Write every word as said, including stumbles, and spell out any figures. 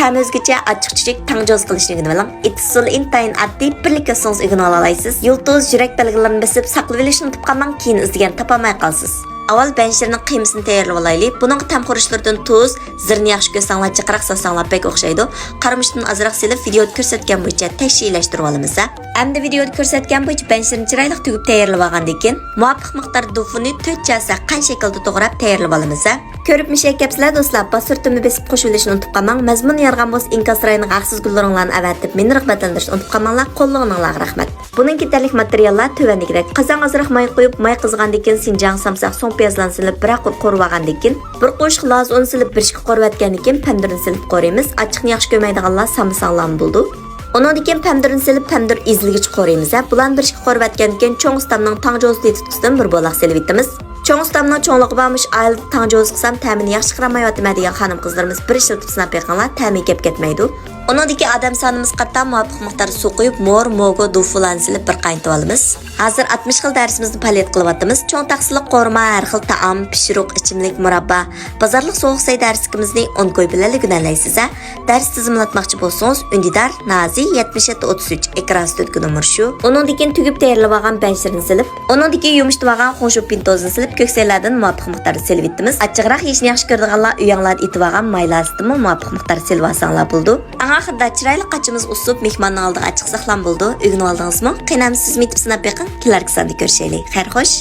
تەمى ئۆزگىچە ئاچچىق چۈچۈك تاڭجوز قىلىشنى ئۆگىنىۋېلىڭ. ئېتىش ئۇسۇلى ئىنتايىن ئاددىي، بىرلىككە ئۆتسىڭىز ئۆگىنىۋالالايسىز. يۇلتۇز، يۈرەك بەلگىلىرىنى بېسىپ ساقلىۋېلىشنى ئۇنتۇپ قالماڭ، كېيىن ئىزدىگەن تاپالماي قالىسىز. ئاۋۋال بەنشىرنىڭ قىيمىسىنى تەييارلىۋالايلى. بۇنىڭغا تەم خۇرۇچلىرىدىن تۇز، زىرنى ياخشى كۆرسەڭلار جىقراق سالساڭلار بەك ئوخشايدۇ. قارىمۇچتىن ئازراق سېلىپ ۋىدېئودا كۆرسەتكەن بويىچە تەشكىللەشتۈرۈۋالىمىز ھە. ئەمدى ۋىدېئودا كۆرسەتكەن بويىچە بەنشىرنى چىرايلىق تۈگۈپ تەييارلىۋالغاندىن كېيىن، مۇۋاپىق مىقداردا دۇفۇنى تۆت چاسا قەنت شەكلىدە توغراپ تەييارلىۋالىمىز ھە. كۆرۈپ مۇشۇ يەرگە كەپسىلە دوستلار، باستۇرۇپ تۈگۈپ بېسىپ قوشۇۋېلىشنى ئۇنتۇپ قالماڭ. مەزمۇنى يارىغان بولسا ئىنكاس رايونىغا ھەقسىز گۈل رەڭلەرنى ئەۋەتىپ مېنى رىغبەتلەندۈرۈشنى ئۇنتۇپ قالماڭلار. قوللىغىنىڭلارغا رەھمەت. بۇنىڭ كېتەرلىك ماتېرىياللار تۆۋەندىكىدەك. قازانغا ئازراق ماي قۇيۇپ، ماي قىزغاندىن كېيىن سىنجاڭ سامساق، سوڭ پىيازلارنى سېلىپ بىرەر قۇر قورۇۋالغاندىن كېيىن، بىر قوشۇق لازا ئۇنى سېلىپ بىر ئىككى قورۇۋەتكەندىن كېيىن پەمىدۇرنى سېلىپ قورۇيمىز. ئاچچىقنى ياخشى كۆرمەيدىغانلار سالمىساڭلارمۇ بولىدۇ. ئۇنىڭدىن كېيىن پەمىدۇرنى سېلىپ پەمىدۇر ئېزىلگۈچە قورۇيمىز ھە. بۇلارنى بىر ئىككى قورۇۋەتكەندىن كېيىن چوڭ ئۇستامنىڭ تاڭجوزا تېتىتقۇسىدىن بىر بولاق سېلىۋېتىمىز. چوڭ ئۇستامنىڭ چوڭلۇقى بار مۇشۇ ئائىلىدە تاڭجوزا قىلسام تەمىنى ياخشى چىقىرالمايۋاتىمەن دېگەن خانىم قىزلىرىمىز بىر ئىشلىتىپ سىناپ بېقىڭلار، تەمى كەپ كەتمەيدۇ. ئۇنىڭدىكى ئادەم سانىمىزغا قارىتا مۇۋاپىق مىقداردا سۇ قۇيۇپ، مور، موگو، دۇفۇلارنى سېلىپ بىر قاينىتىۋالىمىز. ھازىر ئاتمىش خىل دەرسىمىزنى پائالىيەت قىلىۋاتىمىز. چوڭ تەخسىلىك قورۇما، ھەر خىل تائام، پىشۇرۇق، ئىچىملىك، مۇراببا، بازارلىق سوغۇق سەي دەرسلىكىمىزنى ئون كوي بىلەنلا ئۈنەلەيسىز ھە. دەرس تىزىملاتماقچى بولسىڭىز، ئۈندىدار، نازى، يەتمىش يەتتە ئوتتۇز ئۈچ، ئېكران ئۈستىدىكى نومۇر شۇ. ئۇنىڭدىن كېيىن تۈگۈپ تەييارلىۋالغان بەنشىرنى سېلىپ، ئۇنىڭدىن كېيىن يۇمشىتىۋالغان خۇڭشۇ پىنتوزىنى سېلىپ، كۆكسەيلەردىن مۇۋاپىق مىقداردا سېلىۋېتىمىز. ئاچچىقراق يېيىشنى ياخشى كۆرىدىغانلار ئۆيەڭلاردا ئېتىۋالغان مايلاسىدىنمۇ مۇۋاپىق مىقداردا سېلىۋالساڭلار بولىدۇ. ئەڭ ئاخىرىدا چىرايلىق قاچىمىزغا ئۇسسۇپ، مېھماننىڭ ئالدىغا ئاچىقساقلام بولىدۇ. ئۆگىنىۋالدىڭىزمۇ؟ قېنى ئەمدى سىزمۇ ئېتىپ سىناپ بېقىڭ. كېلەركى ساندا كۆرۈشەيلى. خەير خوش.